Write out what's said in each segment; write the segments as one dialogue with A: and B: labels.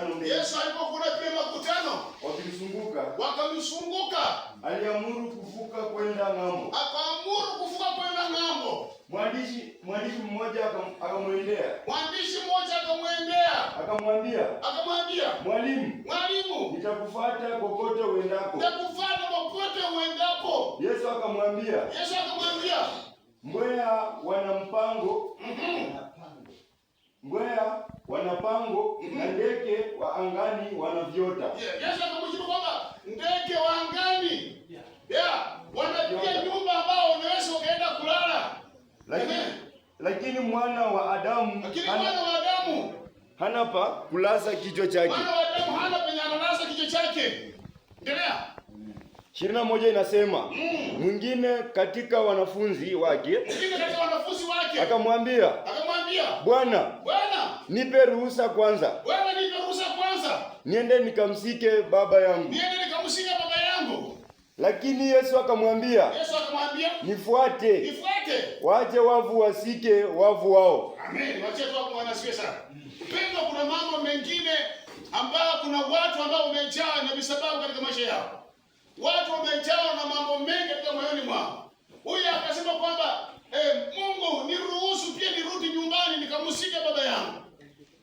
A: makutano mengi
B: Yesu alipokuona pia makutano
A: wakimzunguka,
B: wakamzunguka,
A: aliamuru kuvuka kwenda ng'ambo.
B: Akaamuru kuvuka kwenda ng'ambo.
A: Mwandishi mmoja akamwendea
B: Mwandishi mmoja akamwendea,
A: akamwambia,
B: akamwambia,
A: "Mwalimu,
B: "Mwalimu,
A: nitakufuata kokote uendako."
B: Nitakufuata popote uendapo."
A: Yesu akamwambia,
B: Yesu akamwambia,
A: "Mbweha wana pango na ndege wa angani wana viota."
B: Yeah. Yesu akamjibu kwamba ndege wa angani, yeah, wanapiga nyumba ambao unaweza ukaenda kulala.
A: Lakini mwana wa Adamu
B: Lakini mwana wa Adamu
A: hana pa kulaza kichwa chake.
B: Mwana wa Adamu hana penye analaza kichwa chake. Endelea.
A: 21 inasema, mwingine katika wanafunzi wake
B: Mwingine katika wanafunzi wake
A: akamwambia,
B: akamwambia,
A: "Bwana,
B: "Bwana,
A: nipe ruhusa kwanza
B: Bwana, nipe ruhusa kwanza
A: niende nikamzike baba yangu."
B: Niende nikamzike baba yangu.
A: Lakini Yesu akamwambia,
B: Yesu akamwambia,
A: "Nifuate,
B: "Nifuate.
A: waache wafu wazike wafu wao."
B: Amen. Wache tu hapo, Bwana asifiwe sana. Mpendwa, kuna mambo mengine ambayo kuna watu ambao wamejaa na visababu katika maisha yao. Watu wamejaa na mambo mengi katika moyoni mwao. Huyu akasema kwamba Mungu, niruhusu pia nirudi nyumbani nikamzike baba yangu.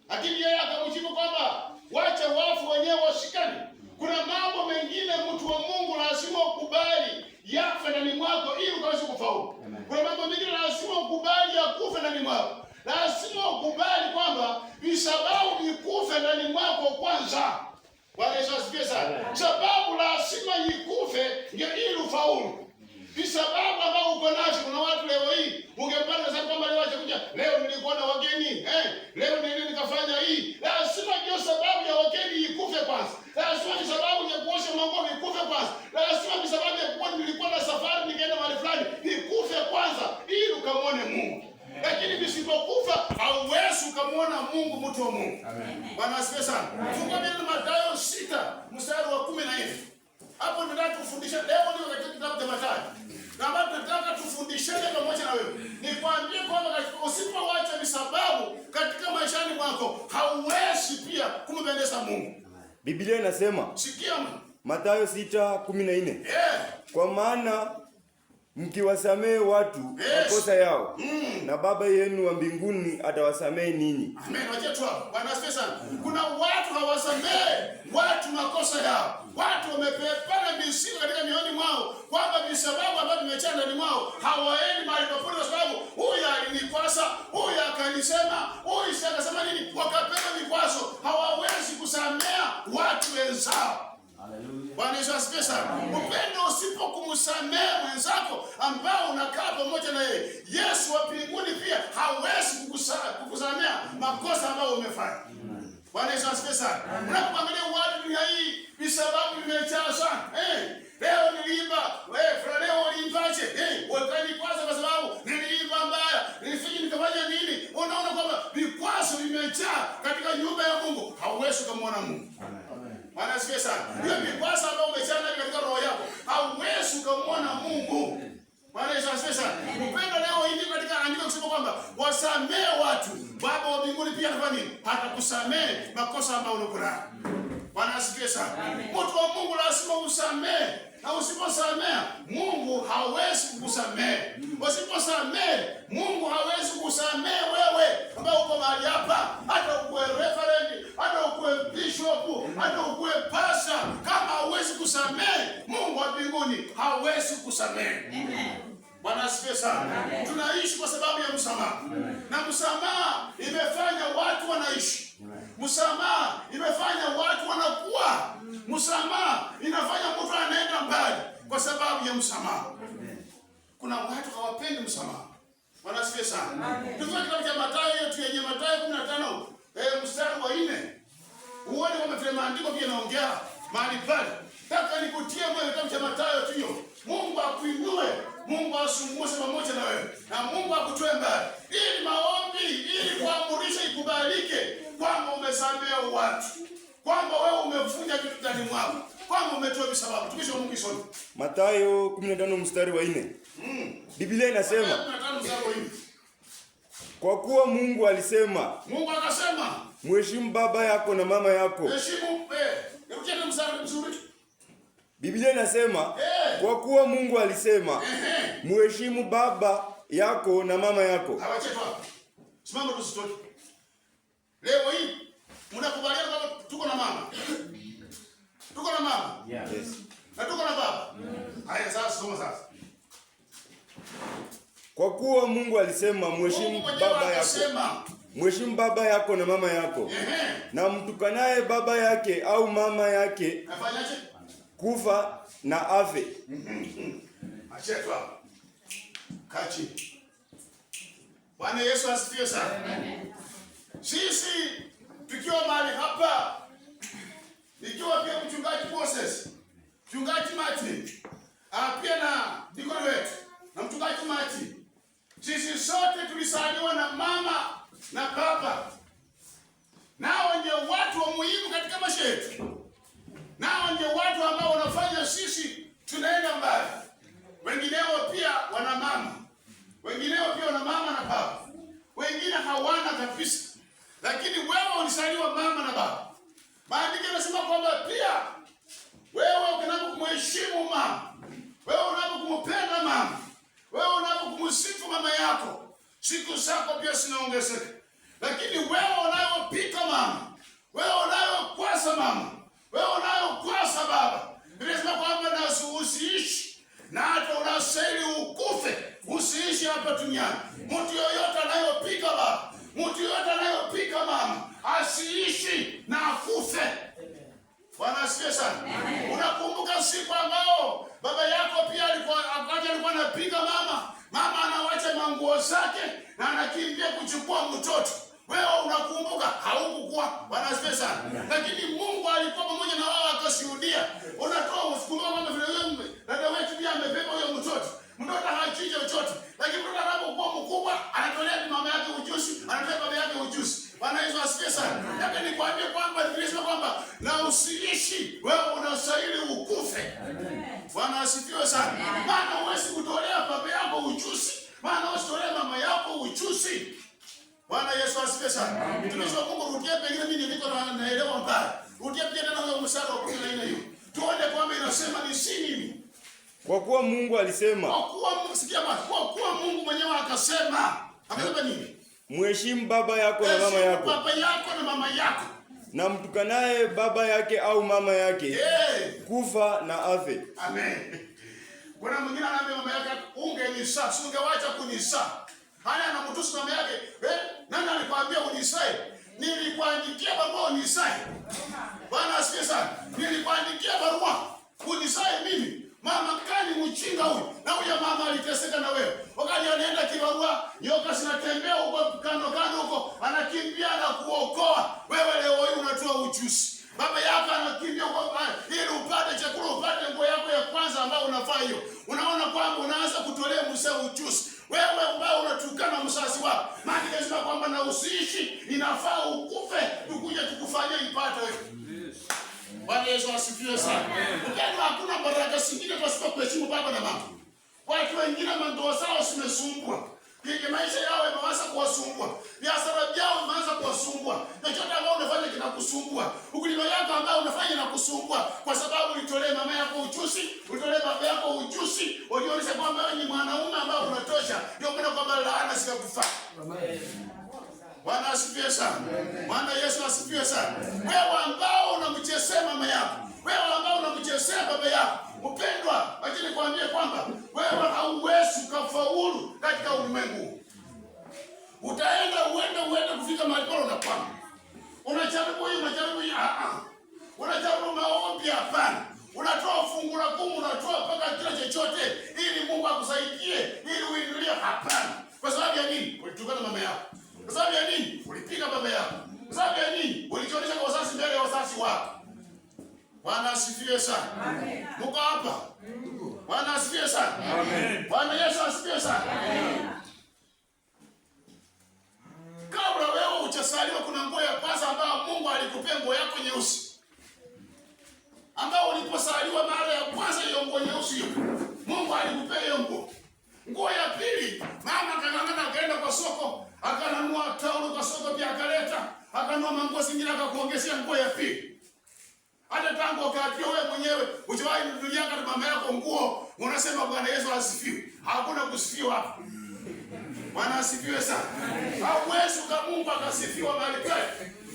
B: Lakini yeye akamjibu kwamba wacha wafu wenyewe wazikane. Kuna mambo mengine, mtu wa Mungu, lazima ukubali yafe ndani mwako ili ukaweze kufaulu. Kuna mambo mengine lazima ukubali yakufe ndani mwako. Lazima ukubali kwamba visababu vikufe ndani mwako kwanza. Bwana Yesu asifiwe sana. Sababu lazima ikufe ndio ili ufaulu. Visababu ambao uko nazo, kuna watu leo hii ungepata sasa kwamba leo acha kuja, leo nilikuwa na wageni, leo nili nikafanya hii. Lazima ndio sababu ya wageni ikufe kwanza. Lazima ni sababu ya kuosha manguo ikufe kwanza. Lazima ni sababu ya kuwa nilikuwa na safari nikaenda mahali fulani ikufe kwanza ili ukamwone Mungu. Lakini visipokufa hauwezi ukamwona Mungu, mtu wa Mungu. Bwana asifiwe sana. Fungua Biblia Mathayo 6 mstari wa 14. Hapo tunataka tufundishe leo, ndio katika kitabu cha Mathayo. Na ambapo tunataka tufundishane pamoja na wewe. Nikwambie kwamba usipoacha visababu katika maishani mwako hauwezi pia kumpendeza Mungu.
A: Biblia inasema,
B: Sikia.
A: Mathayo 6:14. "Kwa maana mkiwasamehe watu makosa yao, na Baba yenu wa mbinguni atawasamehe ninyi."
B: Amen. Wacha tu hapo. Bwana asifiwe sana. Kuna watu hawasamehe watu makosa yao. Watu wamepepana mizigo katika mioyoni mwao kwamba visababu ambavyo vimejaa ndani mwao hawaendi mahali popote kwa sababu huyu alinikwasa, huyu akanisema, huyu si akasema nini, wakapewa vikwazo. Hawawezi kusamea watu wenzao. Bwana Yesu asifiwe sana. Upendo, usipokumsamehe mwenzako ambao unakaa pamoja na yeye, Yesu wa mbinguni pia hawezi kukusamea makosa ambayo umefanya. Bwana Yesu asifiwe sana. Unapoangalia watu dunia hii, visababu vimejaa sana. Leo niliimba, wewe fulani leo uliimbaje? Wakanikwaza kwa sababu niliimba mbaya. Nilifanya nikafanya nini? Unaona kwamba vikwazo vimejaa katika nyumba ya Mungu. Hauwezi kumwona Mungu. Bwana asifiwe sana. Hiyo vikwazo ambayo umejaa nayo katika roho yako, hauwezi ukamwona Mungu. Bwana Yesu asifiwe sana. Upendo, leo hivi katika andiko kusema kwamba wasamehe watu, Baba wa mbinguni pia atafanya nini? Atakusamehe makosa ambayo uko nayo. Bwana asifiwe sana. Mtu wa Mungu lazima usamehe. Na usiposamehe, Mungu hawezi kukusamehe. Usiposamehe, Mungu hawezi kukusamehe wewe ambao uko mahali hapa, hata ukuwe reverend, hata ukuwe bishop, hata ukuwe pastor, kama hauwezi kusamehe, Mungu wa mbinguni hawezi kukusamehe. Bwana asifiwe sana. Tunaishi kwa sababu ya msamaha. Na msamaha imefanya watu wanaishi. Msamaha imefanya watu wanakuwa. Msamaha inafanya mtu anaenda mbali kwa sababu ya msamaha. Kuna watu hawapendi msamaha. Bwana asifiwe sana. Tusome kitabu cha Mathayo yetu yenye Mathayo 15 mstari wa 4. Uone kwamba vile maandiko pia yanaongea mahali pale. Nataka nikutie moyo, kitabu cha Mathayo tu hiyo. Mungu akuinue, Mungu azungumze pamoja na wewe, na Mungu akutoe mbali. Ili maombi, ili kuamurisha ikubalike kwamba umesamehe watu, kwamba wewe umevunja vitu ndani mwako, kwamba umetoa visababu. Tumisha Mungu isome.
A: Mathayo 15 mstari wa 4. Biblia inasema,
B: Mathayo 15 mstari wa 4.
A: Kwa kuwa Mungu alisema,
B: Mungu akasema,
A: mheshimu baba yako na mama yako.
B: Heshimu, nirudie tena mstari mzuri.
A: Biblia inasema,
B: Eh.
A: kwa kuwa Mungu alisema,
B: Ehe.
A: mheshimu baba yako na mama yako.
B: Hawache tu hapo. Simama tusitoke. Leo hii mnakubaliana kwamba tuko na mama. Tuko na mama.
A: Yes.
B: Na tuko na baba. Haya, sasa soma sasa.
A: Kwa kuwa Mungu alisema,
B: Mungu
A: mheshimu
B: mwenyewe
A: baba yako.
B: akasema,
A: Mheshimu baba yako na mama yako. Na mtukanaye baba yake au mama yake
B: Nafanyaje?
A: kufa na afe.
B: Achia tu hapo. Kaa chini. Bwana Yesu asifiwe sana. Sisi tukiwa mahali hapa, nikiwa pia mchungaji Moses, mchungaji Martin, pia na dikoni wetu na mchungaji Martin, sisi sote tulisaliwa na mama na baba, nao ndio watu wa muhimu katika maisha yetu, nao ndio watu ambao wanafanya sisi tunaenda mbali. Wengineo pia wana mama, wengineo pia wana mama na baba, wengine hawana kabisa, lakini wewe ulisaliwa mama na baba. Maandiko yanasema kwamba pia wewe unapokumheshimu mama, wewe unapokumpenda mama, wewe unapokumsifu mama yako, siku zako pia zinaongezeka. Lakini wewe unayopika mama, wewe unayokwasa mama, wewe unayokwasa baba, Biblia inasema kwamba na usiishi na hata unastahili ukufe, usiishi hapa duniani. Mtu yoyote anayopika baba, mtu yoyote anayopika mama, asiishi na akufe. Bwana asifiwe sana. Unakumbuka siku ambao baba yako pia alikuwa wakati alikuwa anapiga mama, mama anawacha manguo zake na anakimbia kuchukua mtoto. Wewe unakumbuka, haukukuwa. Bwana asifiwe sana. Lakini Mungu alikuwa pamoja na wao akashuhudia. Unatoa usikumbuka kwamba vile wewe dada wetu pia amebeba huyo mtoto. Mtoto hajui chochote, lakini mtoto anapokuwa mkubwa anatolea mama yake ujuzi, anatolea baba yake ujuzi. Bwana Yesu asifiwe sana. Nataka nikwambie kwamba Biblia inasema kwamba na usiishi, wewe unastahili ukufe. Bwana asifiwe sana. Maana huwezi kutolea baba yako ujuzi, maana huwezi kutolea mama yako ujuzi. Bwana Yesu asifiwe sana. Mtumishi wa Mungu, rudia, pengine mimi niko na naelewa mbaya. Rudia pia tena huyo mstari wa 14 hiyo. Tuone kwamba inasema ni si nini.
A: Kwa kuwa Mungu alisema,
B: Kwa kuwa sikia basi, kwa kuwa Mungu mwenyewe akasema, akasema nini?
A: Mheshimu baba yako na mama
B: Heshimu
A: yako,
B: baba yako na mama yako.
A: Na mtukanaye baba yake au mama yake kufa na afe.
B: Amen. Kuna mwingine anaambia mama yake, ungenizaa, si ungewacha kunizaa. Haya, anamtusi mama yake. Eh, nani alikwambia unizae? Nilikuandikia barua unizae. Bwana asifiwe sana. Nilikuandikia barua unizae mimi. Mama kani mchinga huyu. Na huyo mama aliteseka na wewe. Wakati anaenda kibarua, nyoka zinatembea huko kando kando huko, anakimbia na kuokoa. Wewe leo hii unatoa ujuzi. Baba yako anakimbia huko ili upate chakula, upate nguo yako ya kwanza ambayo unafaa hiyo. Unaona kwamba unaanza kutolea mzee ujuzi. Wewe ambao unatukana mzazi wako. Maana inasema kwamba na usiishi, inafaa ukufe, tukuje tukufanyie ipate wewe. Bwana Yesu asifiwe sana. Mpendwa, hakuna baraka zingine pasipo kuheshimu baba na mama. Watu wengine mandoa zao zimesumbua. Kwenye maisha yao imeanza kuwasumbua. Biashara yao imeanza kuwasumbua. Chochote ambao unafanya kinakusumbua. Ukulima yako ambao unafanya inakusumbua kwa sababu ulitolea mama yako ujuzi, ulitolea baba yako ujuzi, ulionyesha kwamba wewe ni mwanaume ambao unatosha. Ndio maana kwamba laana zikakufaa. Bwana asifiwe sana. Bwana Yesu asifiwe sana. Wewe ambao unamchezea mama yako, wewe ambao unamchezea baba yako, mpendwa, acha nikwambie kwamba wewe hauwezi ukafaulu katika ulimwengu. Utaenda uende uende kufika mahali pale unakwama. Unajaribu hii, unajaribu hii, ah ah. Unajaribu maombi, hapana. Unatoa fungu la kumi, unatoa mpaka kila chochote ili Mungu akusaidie, ili uinulie, hapana. Kwa sababu ya nini? Ulitukana mama yako. Kwa sababu ya nini? Ulipiga baba yako. Kwa sababu ya nini? Ulijionyesha kwa wazazi mbele ya wazazi wako. Bwana asifiwe sana. Mko hapa? Bwana asifiwe sana. Bwana Yesu asifiwe sana. Kabla wewe hujazaliwa kuna nguo ya kwanza ambayo Mungu alikupea, nguo yako nyeusi. Ambayo ulipozaliwa mara ya kwanza, hiyo nguo nyeusi hiyo. Mungu alikupea hiyo nguo. Nguo ya pili, mama akang'ang'ana akaenda sita, akanunua manguo zingine akakuongezea nguo ya pili. Hata tangu wakati wewe mwenyewe ujawahi nunulia hata mama yako nguo, unasema Bwana Yesu asifiwe. Hakuna kusifiwa hapa. Bwana asifiwe sana. Hauwezi Mungu akasifiwa mahali pale.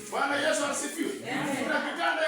B: Bwana Yesu asifiwe. Kuna kitanda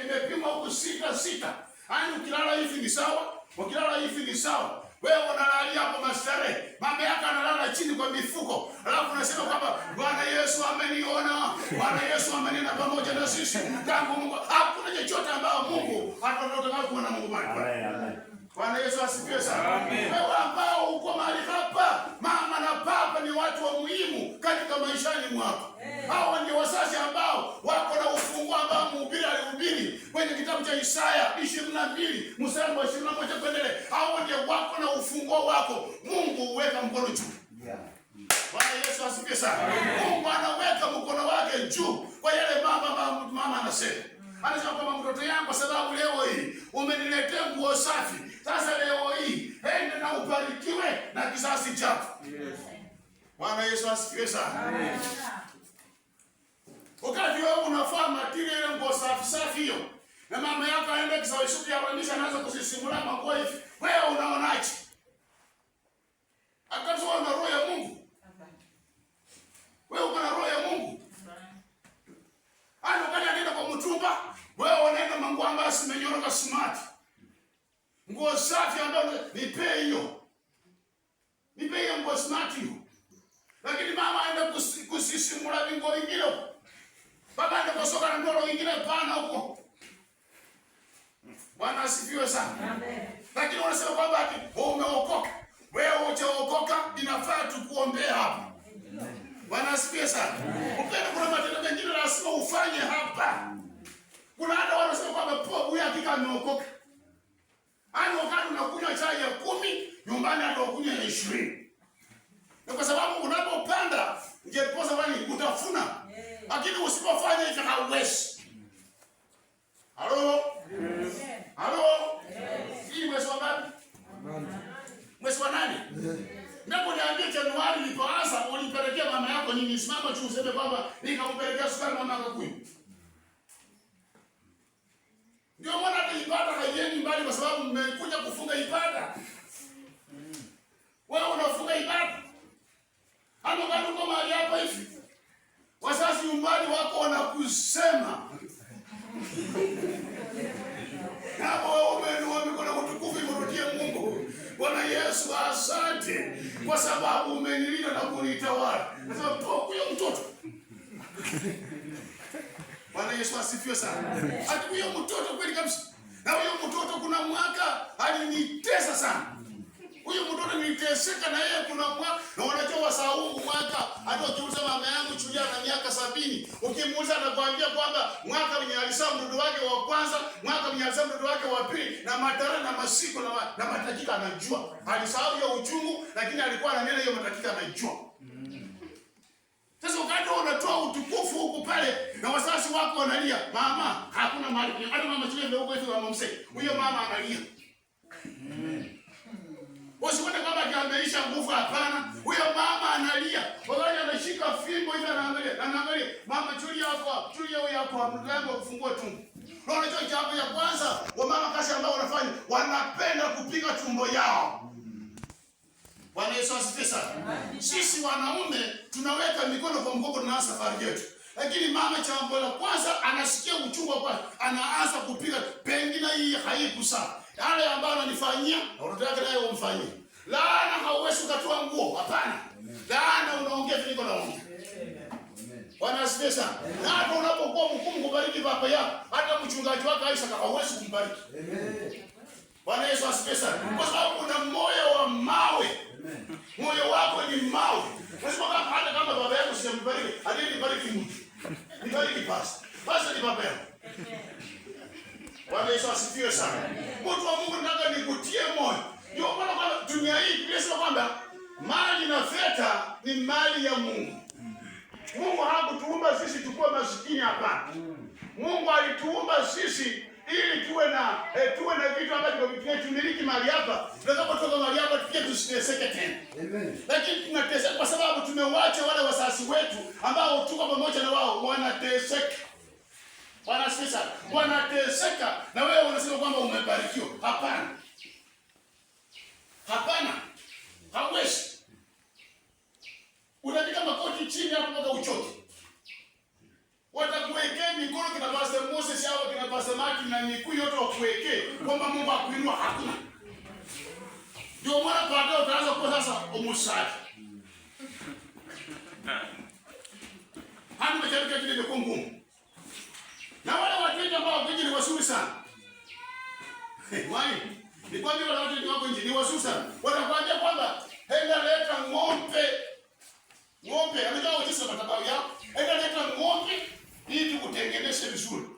B: imepimwa huku 6 6. Yaani ukilala hivi ni sawa, ukilala hivi ni sawa. Wewe unalalia hapo mastarehe, mama yako analala chini kwa mifuko, alafu unasema kwamba Bwana Yesu ameniona, Bwana Yesu amenena pamoja na sisi tangu Mungu. Hakuna chochote ambao Mungu hatataka kuona Mungu mahali pale. Bwana Yesu asifiwe sana. Wewe ambao uko mahali hapa, mama na baba ni watu wa muhimu katika maishani mwako. Hawa ndio wazazi ambao wako na ufunguo ambao mhubiri alihubiri kwenye kitabu cha Isaya 22 mstari wa 21 kuendelea. Hawa ndio wako na ufunguo wako. Mungu huweka mkono juu. Bwana Yesu asifiwe sana. Mungu anaweka mkono wake juu kwa yale mama anasema. Anasema kwamba mtoto yangu, kwa sababu leo hii umeniletea nguo safi, sasa leo hii ende na ubarikiwe na kizazi chako. Bwana Yesu asifiwe sana. Wakati wewe unafaa matiri ile nguo safi safi hiyo, na mama yako aende kisawisuki ya kanisa anaanza kusisimula manguo hivi, wewe unaonaje? Akati wewe una roho ya Mungu. Wewe uko na roho ya Mungu. Ana wakati anaenda kwa mtumba, wewe unaenda manguo ambayo simenyoroka smart. Nguo safi ambayo nipe hiyo. Nipe hiyo nguo smart hiyo. Lakini mama aenda kusisimula vinguo vingine huko. Baba aenda kusoka na ndoro ingine pana huko. Bwana asifiwe sana. Lakini unasema kwamba ati umeokoka. Wewe hujaokoka, inafaa tukuombee hapa. Bwana asifiwe sana. Upendo, kuna matendo mengine lazima ufanye hapa. Kuna hata wanasema kwamba po huyu hakika ameokoka. Yaani wakati unakunywa chai ya 10, nyumbani hata ukunywa ya 20. Na kwa sababu unapopanda ungeposa wani utafuna. Lakini usipofanya hivyo hauwezi. Halo? Halo? Hii mwezi wa ngapi? Mwezi wa 8? Ndipo niambie, Januari ilipoanza ulipelekea mama yako nini? Simama juu useme kwamba nikampelekea sukari mama akakunywa. Ndio maana hata ibada haiendi mbali kwa sababu mmekuja kufunga ibada. Wewe unafunga ibada. Ama kama uko mahali hapa hivi, wazazi nyumbani wako wanakusema. Hapo wewe umeinua mikono, utukufu imrudie Mungu. Bwana Yesu asante kwa sababu umenilinda na kunitawala. Nasema po huyo mtoto. Bwana Yesu asifiwe sana. Ati huyo mtoto kweli kabisa. Na huyo mtoto kuna mwaka alinitesa sana. Huyo mtoto niliteseka na yeye kuna mwaka. Na unajua wasaungu mwaka, hata ukiuliza mama yangu Julia na miaka 70, ukimuuliza anakuambia kwamba mwaka mwenye alizaa mtoto wake wa kwanza, mwaka mwenye alizaa mtoto wake wa pili, na madara na masiku na matakika anajua. Alisahau hiyo uchungu, lakini alikuwa ananena hiyo matakika anajua. Sasa wakati unatoa utukufu huku pale na wazazi wako wanalia, mama hakuna mahali. Hata mama Julia ndio huko hivi mama mzee. Huyo mama analia. Usione kama ameisha nguvu, hapana. Huyo mama analia. Wakati anashika fimbo hivi anaangalia, anaangalia mama Julia hapo, Julia huyo hapo, mlango kufungua tumbo. Na unajua jambo ya kwanza wa mama kazi ambao wanafanya, wanapenda kupiga tumbo yao. Bwana Yesu asifiwe sana. Sisi wanaume tunaweka mikono kwa mgongo, tunaanza safari yetu. Lakini mama jambo la kwanza anasikia uchungu wa kwanza, anaanza kupiga, pengine hii haikusa. Yale ambayo ananifanyia, na watoto wake naye wamfanyie. Laana hauwezi ukatoa nguo, hapana. Laana unaongea vile niko naongea. Bwana asifiwe sana. Na hata unapokuwa mkuu kubariki baba yako, hata mchungaji wako Isaac hauwezi kumbariki. Bwana Yesu asifiwe sana. Kwa sababu una moyo wa mawe. Moyo wako ni mawe. Unasema kama hata kama baba yako sijambariki, alinibariki mtu. Nibariki pastor. Pastor ni baba yako. Bwana Yesu asifiwe sana. Mtu wa Mungu, nataka nikutie moyo. Ndio maana kwamba dunia hii Biblia inasema kwamba mali na fedha ni mali ya Mungu. Mungu hakutuumba sisi tukuwe masikini, hapana. Mungu alituumba sisi ili tuwe na vitu ambavyo tumiliki mali hapa. Tunaweza kutoka mali hapa tufike tusiteseke tena. Lakini tunateseka kwa sababu tumewacha wale wazazi wazazi wetu ambao tuko pamoja na wao wanateseka. Bwana asifiwe sana. Wanateseka na wewe unasema kwamba umebarikiwa. Hapana. Hapana. Hauwezi. Unapiga makoti chini hapo mpaka uchoke. Watakuwekea mikono kina Pastor Moses au kina Pastor Martin na miguu yote wakuwekee kwamba Mungu akuinua, hakuna. Ndio maana baadaye utaanza kuwa sasa umusafi. Hadi umecharika kile imekuwa ngumu. Na wale watu wengi ambao wako nje ni wazuri sana. Wai, nikwambia wale watu wengi wako nje ni wazuri sana. Wanakuambia kwamba enda leta ng'ombe. Ng'ombe, amejua wajisa madhabahu yao. Enda leta ng'ombe ili tukutengeneze vizuri.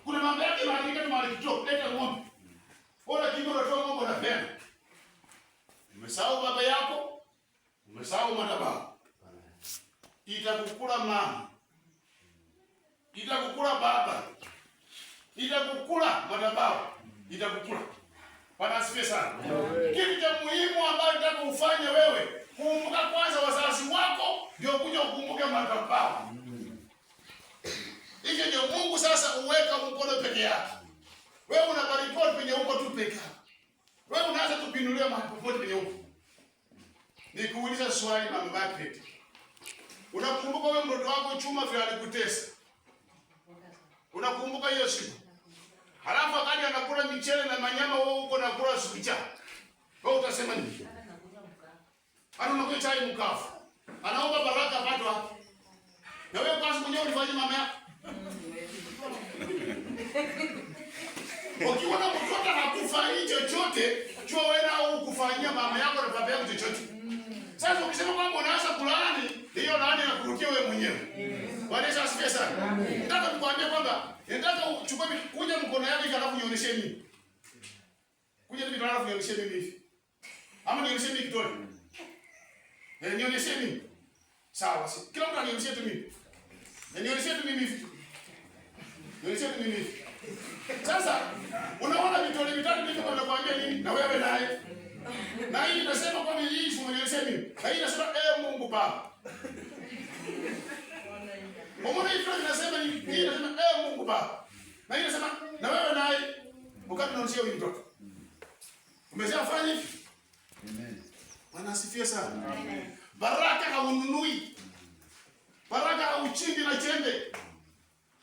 B: Kuna mambo yake yanaandika tu mahali kidogo, leta ng'ombe. Bora kidogo unatoa ng'ombe unapeana. Umesahau baba yako, umesahau madhabahu. Itakukula mama. Itakukula baba. Itakukula madhabahu. Itakukula. Bwana asifiwe sana. Kitu cha muhimu ambacho nataka ufanye wewe, kumbuka kwanza wazazi wako, ndio kuja ukumbuke madhabahu. Hivyo ndio Mungu sasa uweka mkono peke yake. Wewe unabarikiwa penye uko tu peke yako. Wewe unaanza kupinuliwa mahali popote penye uko. Nikuuliza swali Mama Margaret. Unakumbuka wewe mtoto wako Chuma vile alikutesa? Unakumbuka hiyo siku? Halafu akati anakula michele na manyama, wewe uko nakula sukicha. Wewe utasema nini? Ana unakunywa chai mkafu. Anaomba baraka apate wapi? Na wewe kwanza mwenyewe ulifanya mama yako. Ukiona mtoto hakufanyii chochote, jua wewe na hukufanyia mama yako na baba yako chochote. Sasa ukisema kwamba unaanza kulaani, hiyo laani inakurudia wewe mwenyewe. Bwana Yesu asifiwe sana. Nataka nikwambie kwamba nataka uchukue kuja mkono yako hivi alafu nionyeshe mimi. Kuja hivi alafu nionyeshe mimi hivi. Ama nionyeshe mimi kidole. Nionyeshe mimi. Sawa, si. Kila mtu anionyeshe tu mimi. Nionyeshe tu mimi hivi. Nionyeshe tu mimi hivi. Sasa unaona vidole vitatu ndivyo nakwambia nini na wewe naye. Na hii inasema kwamba hii unionyeshe mimi. Na hii inasema Mungu Baba. Mbona hii fulani inasema nini? Hii inasema Mungu Baba. Na hii inasema na wewe naye ukati unaonyesha huyu mtoto. Umeshafanya hivi? Amen. Bwana asifiwe sana. Amen. Baraka haununui. Baraka hauchimbi na chembe.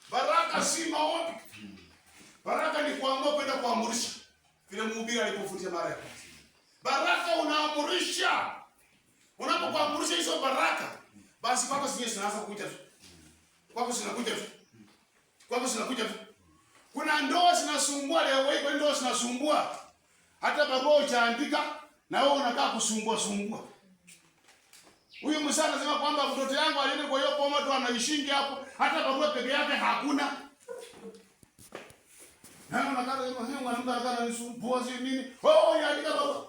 B: Baraka si maombi. Baraka ni kuamua kwenda kuamurisha. Vile mhubiri alipofundisha mara ya kwanza. Baraka unaamurisha. Unapokuamurisha hizo baraka, basi kwako zenyewe zinaanza kuja tu. Kwako zinakuja tu. Kwako zinakuja tu. Kuna ndoa zinasumbua leo hii, kwa ndoa zinasumbua. Hata barua hujaandika na wewe unakaa kusumbua sumbua. Huyu msana anasema kwamba mtoto yangu alienda kwa hiyo boma tu anaishingi hapo, hata barua peke yake hakuna. Na unakaa unasema huyu mwanamke anakaa ananisumbua si nini? Oh, yaandika barua.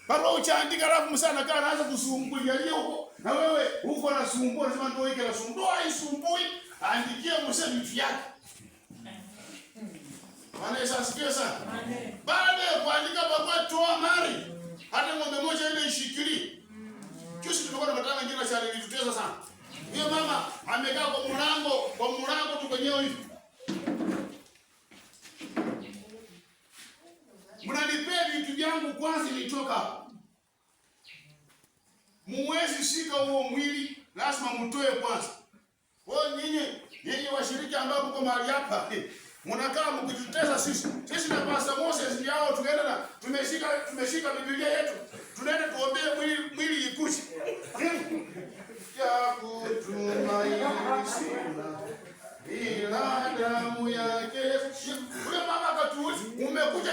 B: Barua hujaandika alafu msana anakaa anaanza kusumbulia huko. Na wewe huko unasumbua, unasema ndio hiki nasumbua, haisumbui. Andikia msana vitu yake. Bwana Yesu asifiwe sana. Baada ya kuandika barua, toa mali. Hata ng'ombe moja ile ishikilie. Juzi tumekuwa na matanga nyingine sana ilitutesa sana. Huyo mama amekaa kwa mlango tu kwenyewe hivi. Mnanipea vitu vyangu kwanza nitoka hapo. Muwezi shika huo mwili, lazima mtoe kwanza. Wao nyinyi washiriki ambao mko mahali hapa, mnakaa mkitutesa sisi. Sisi na Pastor Moses yao tunaenda na tumeshika Biblia yetu. Tunaenda tuombee mwili ikuje. Ya kutumaini sina ila damu yake. Ule mama akatuuliza, umekuja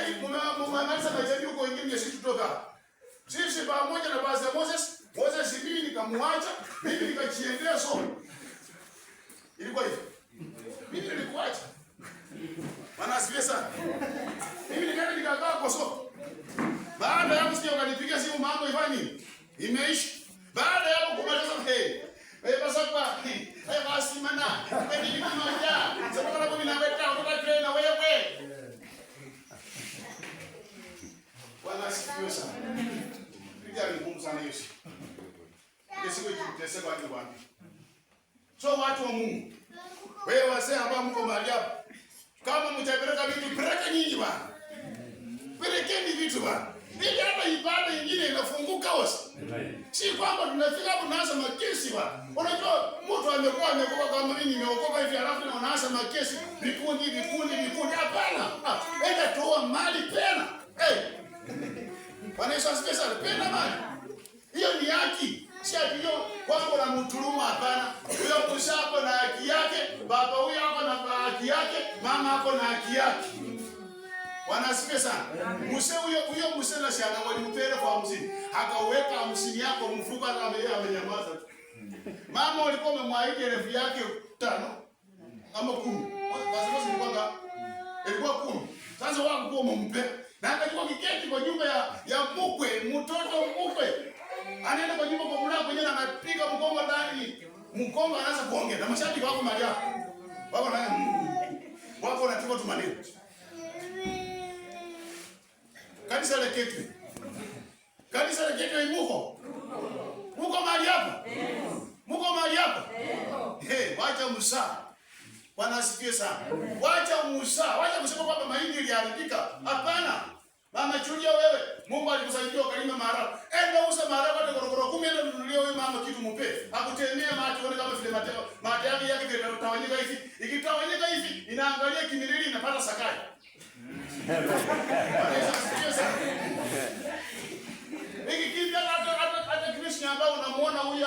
B: umemaliza majaribio huko wengine sisi tutoka. Sisi pamoja na Pastor Moses, Moses mimi nikamwacha, mimi nikajiendea soko. Ilikuwa hivyo. Mimi nilikuacha. Bwana asifiwe sana. Mimi nikaenda nikakaa kwa soko. Baada ya kusikia wakanipigia simu mambo ifanye nini? Imeisha. Baada ya hapo kumaliza hey. Basakwa. Basi mana. Ni kimoja. Sasa kama mimi na wewe kutoka na wewe. Bwana asifiwe sana. Biblia ni ngumu sana hiyo siku. Ile siku kuteseka watu wapi. So watu wa Mungu, wewe wazee ambao mko mahali hapa, kama mtapeleka vitu, peleka nyingi bana. Pelekeni vitu bana. Ili hata ibada nyingine inafunguka wose. Si kwamba tunafika hapo tunaanza makesi bana. Unajua mtu amekuwa ameokoka kama mimi nimeokoka hivi halafu na unaanza makesi vikundi vikundi vikundi. Hapana. Enda toa mali tena. Hey. Bwana Yesu asifiwe sana. Penda mali. Hiyo ni haki. Si ati hiyo kwamba unamdhulumu, hapana. Huyo mzee ako na haki yake, baba huyo ako na haki yake, mama ako na haki yake. Bwana asifiwe sana. Mzee huyo huyo mzee na shana walimpele kwa 50. Akaweka 50 yako mfuko kama yeye amenyamaza tu. Mama ulikuwa umemwahidi elfu yake 5 ama 10. Basi ilikuwa ilikuwa 10. Sasa wao kwa umempe. Na akachukua kiketi kwa nyumba ya mkwe, mtoto mkwe. Anaenda kwa nyumba kwa mlango wenyewe anapiga mgongo ndani. Mgongo anaanza kuongea na mashabiki wako mahali hapo. Wako na wako wanatupa tu maneno. Kanisa la Ketwe. Kanisa la Ketwe muko. Muko mahali hapo? Muko mahali hapo? Hey, wacha Musa. Bwana asifiwe sana. Wacha Musa, wacha kusema kwamba mahindi iliharibika. Hapana. Mama Julia wewe, Mungu alikusaidia ukalima maharagwe. Enda uza maharagwe hata korokoro 10, enda nunulie huyu mama kitu mpe. Akutemee macho uone kama vile mate yake yake vile inatawanyika hivi. Ikitawanyika hivi, inaangalia kimilili inapata sakai. Hiki kitu hata Krishna ambao unamuona huyu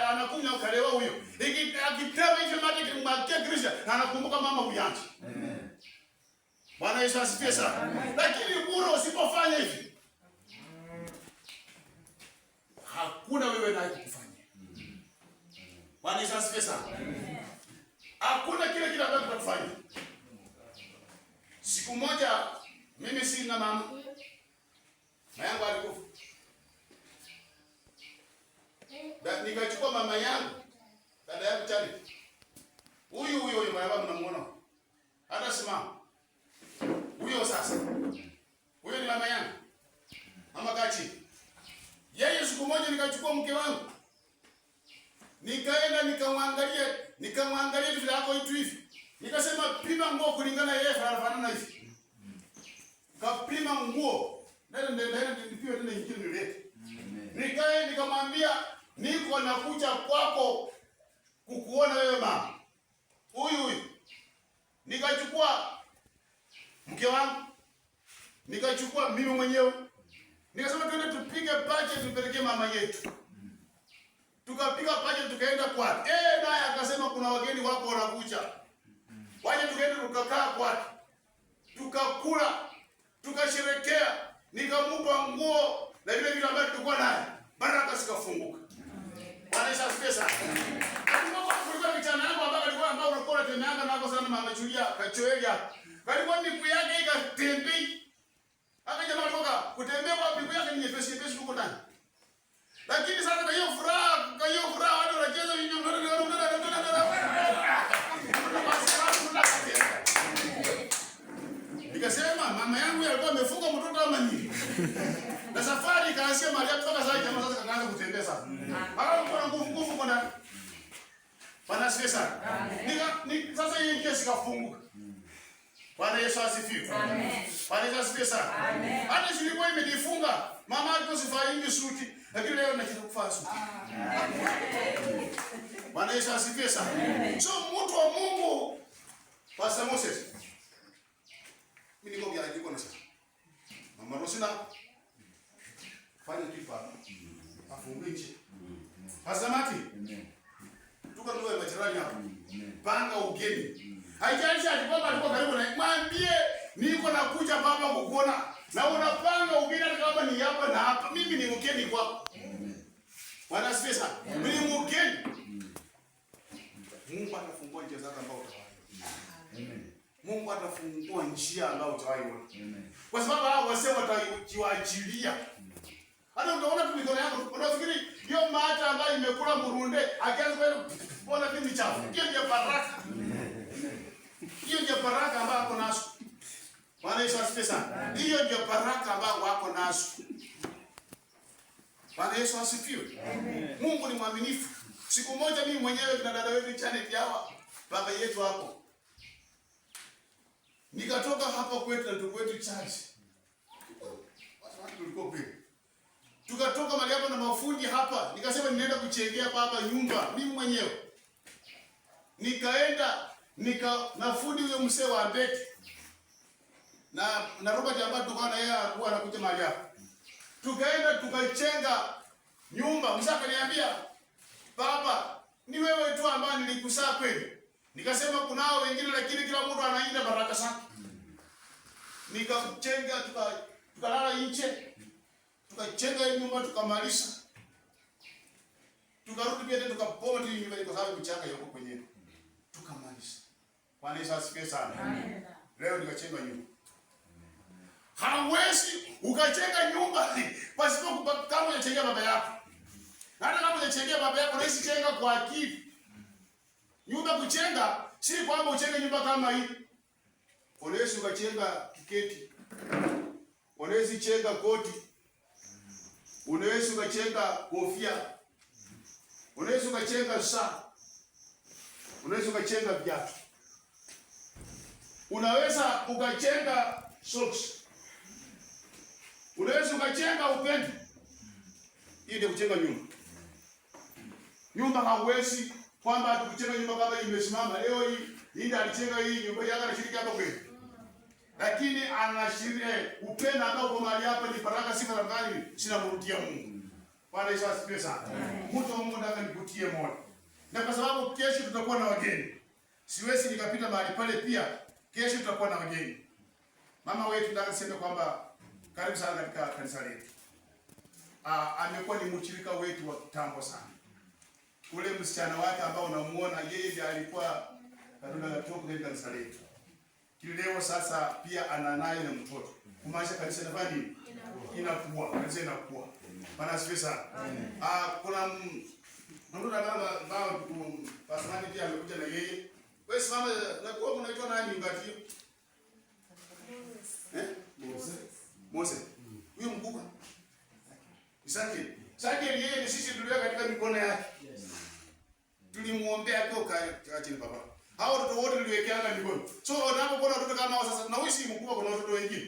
B: anakunywa kalewa huyo. Hiki akitema hivi mate kimwagia Krishna na anakumbuka mama huyanji. Bwana Yesu asifiwe sana. Lakini bure usipofanya hivi, hakuna wewe naye kukufanyia. Bwana Yesu asifiwe sana. Hakuna kile kile ambacho tutakufanya. Siku moja mimi sina mama. Mama yangu alikufa. Nikachukua mama yangu, dada yangu Charlie. Huyu huyo huyo mama mnamuona. Hata simama. Huyo sasa. Huyo ni mama yangu. Mama Kachi. Yeye siku moja nikachukua mke wangu. Nikaenda nikamwangalia vile yako itu hivi. Nikasema pima nguo kulingana yeye anafanana hivi. Kapima nguo. Nenda nipime tena nyingine nilete. Nikaenda nikamwambia niko nakuja kwako kukuona wewe mama. Huyu huyu. Nikachukua mke wangu, nikachukua mimi mwenyewe. Nikasema twende tupige pache tupelekee mama yetu. Tukapiga pache tukaenda kwake. Naye akasema kuna wageni wako wanakuja. Waje tukaenda tukakaa kwake. Tukakula, tukasherekea, nikamupa nguo na vile vitu ambavyo tulikuwa naye. Baraka zikafunguka. Bwana Yesu asifiwe sana. Kulikuwa kijana yangu ambaye alikuwa ambao ulikuwa unatembeanga nako sana mama Julia Kachoelia. Kalikuwa miguu yake ikatembei. Hata jamaa alikuwa kutembea kwa miguu yake ni nyepesi nyepesi huko ndani. Lakini sasa kwa hiyo furaha watu wanacheza hivi. Nikasema mama yangu alikuwa amefunga mtoto ama nini? Na safari ikaanzia mahali hapo mpaka sasa jamaa sasa kaanza kutembea sasa. Hapo kuna nguvu kuna. Bwana asifiwe sana. Sasa hii kesi ikafunguka. Bwana Yesu asifiwe. Amen. Bwana Yesu asifiwe sana. Amen. Hata silikuwa imenifunga. Mama alikuwa sifai suti, lakini leo nataka kuvaa suti. Amen. Bwana Yesu asifiwe sana. So mtu wa Mungu, Pastor Moses. Mimi niko bila jiko na sasa. Mama Rosina fanya kitu hapa. Afungue nje. Pastor Mati. Amen. Tuko ndio majirani hapa. Panga ugeni. Haijalishi ati baba alikuwa karibu na mwambie niko nakuja baba kukuona. Na unapanga ugeni hata kama ni hapa na hapa. Mimi ni mgeni kwako. Bwana asifiwe sana. Mimi ni mgeni. Mungu atafungua njia zako ambazo utawahi. Mungu atafungua njia ambayo utawahi. Kwa sababu hao wasee watajiachilia. Hata utaona tu mikono yako unafikiri hiyo mata ambayo imekula murunde akianza kwenda bona mimi chafu. Hiyo ndio baraka. Hiyo ndio baraka ambayo wako nazo. Bwana Yesu asifiwe sana. Hiyo ndio baraka ambayo wako nazo. Bwana Yesu asifiwe. Mungu ni mwaminifu. Siku moja mimi mwenyewe na dada wetu Janet hawa baba yetu hapo, nikatoka hapa kwetu na ndugu wetu Charles, watu tulikuwa kweli, tukatoka mahali hapa na mafundi hapa, nikasema ninaenda kuchengea baba nyumba mimi mwenyewe. Nikaenda na fundi huyo mzee wa Mbeti na Robert ambaye tulikuwa na yeye alikuwa anakuja mahali hapa, tukaenda tukachenga nyumba. Mzee akaniambia, baba, ni wewe tu ambaye nilikusaa kweli. Nikasema kunao wengine, lakini kila mtu anainda baraka zake. Nikachenga, tukalala nje, tukachenga hii nyumba tukamaliza, tukarudi pia tena tukapoma tu nyumba kwa sababu mchanga yuko kwenyewe, tukamaliza. Bwana Yesu asifiwe sana. Leo nikachenga nyumba. Hawezi ukachenga nyumba pasipo kama hujachenga baba yako. Hata kama hujachenga baba yako, unaweza chenga kwa akili. Nyumba kuchenga si kwamba uchenge nyumba kama hii. Unaweza ukachenga kiketi. Unaweza chenga koti. Unaweza ukachenga kofia. Unaweza ukachenga saa. Unaweza ukachenga viatu. Unaweza ukachenga socks. Unaweza ukachenga upendo. Hii ndio kuchenga nyumba. Nyumba hauwezi kwamba tukuchenga nyumba kama imesimama. Leo hii Linda alichenga hii nyumba yake anashiriki hapa kweli. Lakini anashiriki upendo ambao kwa mahali hapa ni baraka, sifa za gani sinamrudia Mungu. Bwana Yesu asifiwe sana. Mtu wa Mungu nataka nikutie moyo. Na kwa sababu kesho tutakuwa na wageni. Siwezi nikapita mahali pale pia. Kesho tutakuwa na wageni. Mama wetu nataka niseme kwamba karibu sana katika kanisa letu. Amekuwa ni mshirika wetu wa kitambo sana. Ule msichana wake ambao unamuona yeye ndiye alikuwa kaduna kutoka katika kanisa letu. Kileo sasa pia ana naye na mtoto. Kumaanisha kanisa inafanya nini? Inakuwa, kanisa inakuwa. Bwana asifiwe sana. Kuna mtoto baba baba Pastor pia amekuja na yeye. Wewe simama na kwa unaitwa nani ngati? Eh? Mose. Mose. Huyo mkubwa. Isaki. Isaki yeye ni sisi tuliweka katika mikono yake. Tulimuombea toka chini baba. Hao watoto wote tuliwekeana mikono. So unapokuona watoto kama hao sasa na wewe si mkubwa, kuna watoto wengine.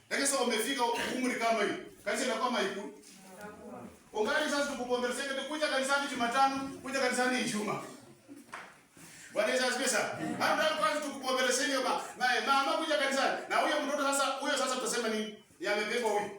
B: Lakini sasa wamefika umri kama hiyo. Kanisa inakuwa maiku. Ungali sasa tukupombelezeke tukuja kanisani Jumatano, kuja kanisani Ijumaa. Bwana Yesu asifiwe sana. Hata kwanza tukupombelezeke ba. Na mama kuja kanisani. Na huyo mtoto sasa, huyo sasa tutasema nini? Yamebebwa huyo.